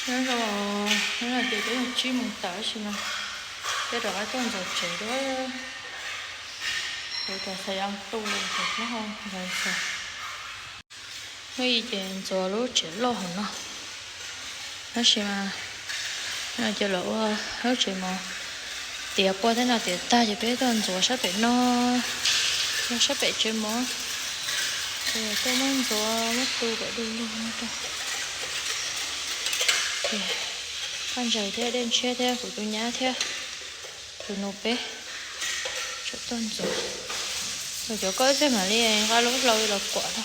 Nyob zoo, nyob no ces twb yog tsib moos tawm tab sis mas peb rov qab tuaj ntxuav tsev dua. Kuv cov xav yas tu cov plaub hau ntxuav ntxuav. Lub ib ces ntxuav lub tsev loj hauv no, tab sis mas no ces lawv ua lub tsev mov tiav puag thiab no tiav tag ces peb tuaj ntxuav sab pem no, sab pem tsev mov. Ces tuaj muab ntxuav muab tu kom du lug no rau. Ces Paj Ntsais thiab Dej Ntshiab thiab kuv tus nyab thiab tus nus peb tseem tuaj ntxuav. Tus cov koj ib pliag mam li nqa lub hlau los kuam no.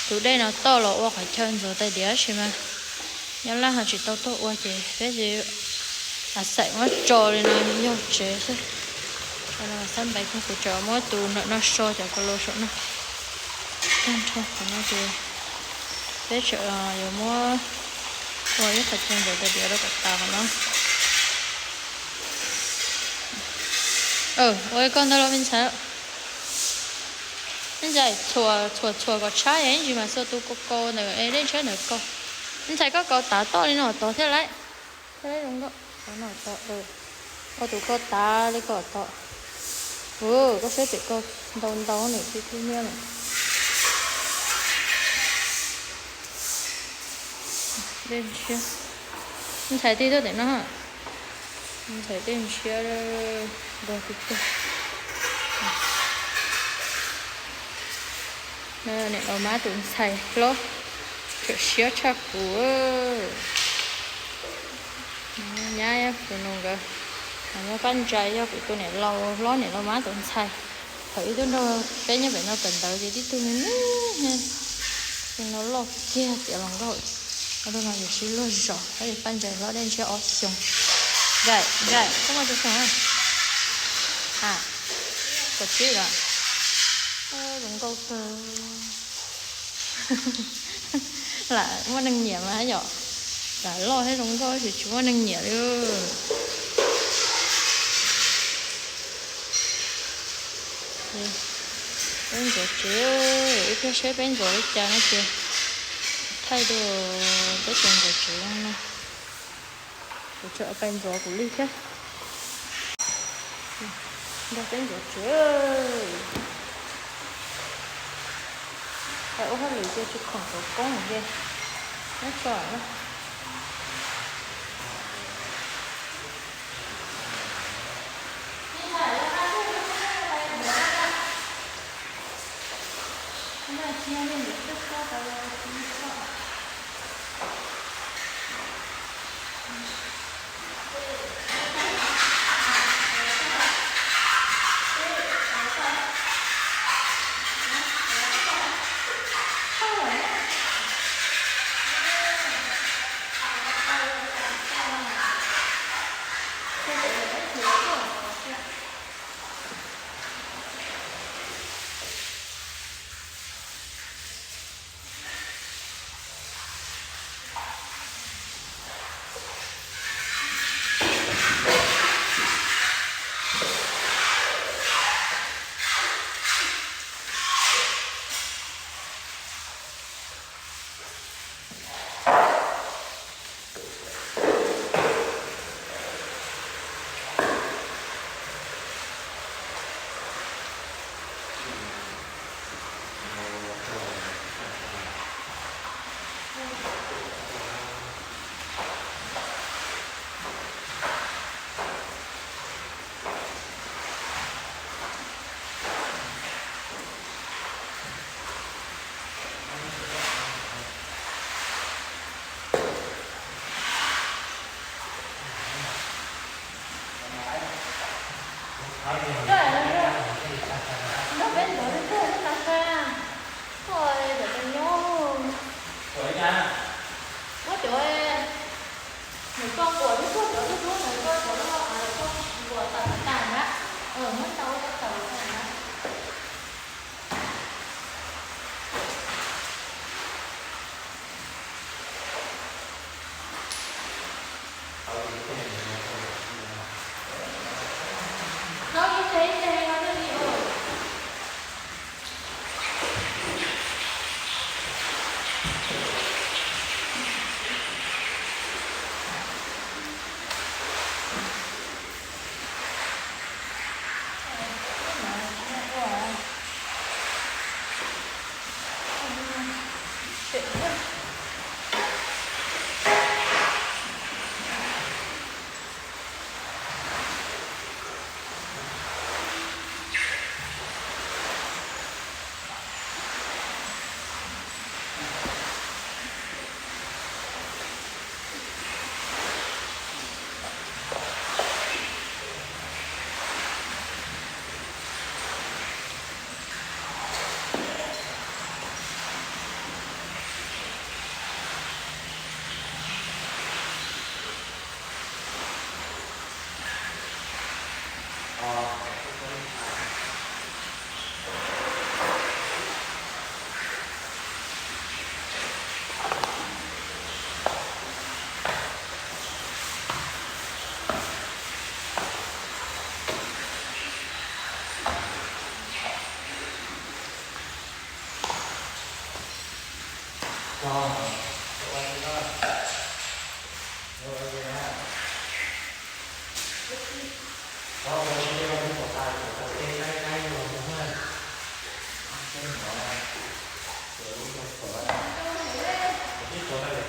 Tus dej no toj los ua qhov chaw ntxuav tais diav tab sis mas Nyab Laj ho tsis tau tuaj ua ces peb xav muab tso li no yog tsev xwb. Xab npais kuv tseem muab tus ntawm no so cov ko los saum no. Tag nrho qhov no ces peb tseem yuav muab ua ib qhov chaw ntxuav tais diav rau kom tas qhov no. Ua koj ntawd los me ntxhais. Me ntxhais txhuam txhuam txhuam kom tshab ib ntsis mas xuas tus kaus kaus ntawm Dej Ntshiab ntawd kaus. Me ntxhais koj kaus tav toj li no tod thiaj laib, thiaj laib zoo nkauj. Kaus no tod, ua tus kaus tav li ko tod. Koj saib pem kaus ntau ntau nws tib tug nyiaj lawm. Dej Ntshiab, ntxhais tig tuaj tim no, ntxhais Dej Ntshiab nrog tig tuaj. Niam laus Mab tus ntxhais hlob, tseem siab tshaj kuv. Nyab kuv nus nkawd, Paj Ntsais yog kuv tus niam laus hlob niam laus Mab tus ntxhais. Thaum ib tug nrog peb nyob pem no pem ntawd ces tib tug me me, tus no loj kiag tiav los nkauj. Ob tug no yuav sib luag zos, Paj Ntsais hlob Dej Ntshiab ob xyoos. Ntsais, Ntsais, koj muaj tsawg xyoo? A, kaum tsib lawm. Zoo nkauj kawg. Lam muaj neeg nyiam mas yom. Lam loj thiab zoo nkauj tab sis tsis muaj neeg nyiam li. Peb ntxuav tsev, ib pliag seb peb ntxuav li cas no ces thaij dua peb cov ntxuav tsev zoo no. Kuv tseem pais ntxuav kuv li thiab. Nrog peb ntxuav tsev. Ua hauj lwm ces tsis khoom khawv koob ces nyob tso na. Nrog peb ntxuav li tuaj ib tag koj cov tes nyob. Muab cov, nws koj quas twb tuaj cov tuaj tuaj ntawd koj cov loj av koj quas tawm tag na. Muab tau tawm tag na.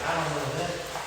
qab no mus lawm xwb.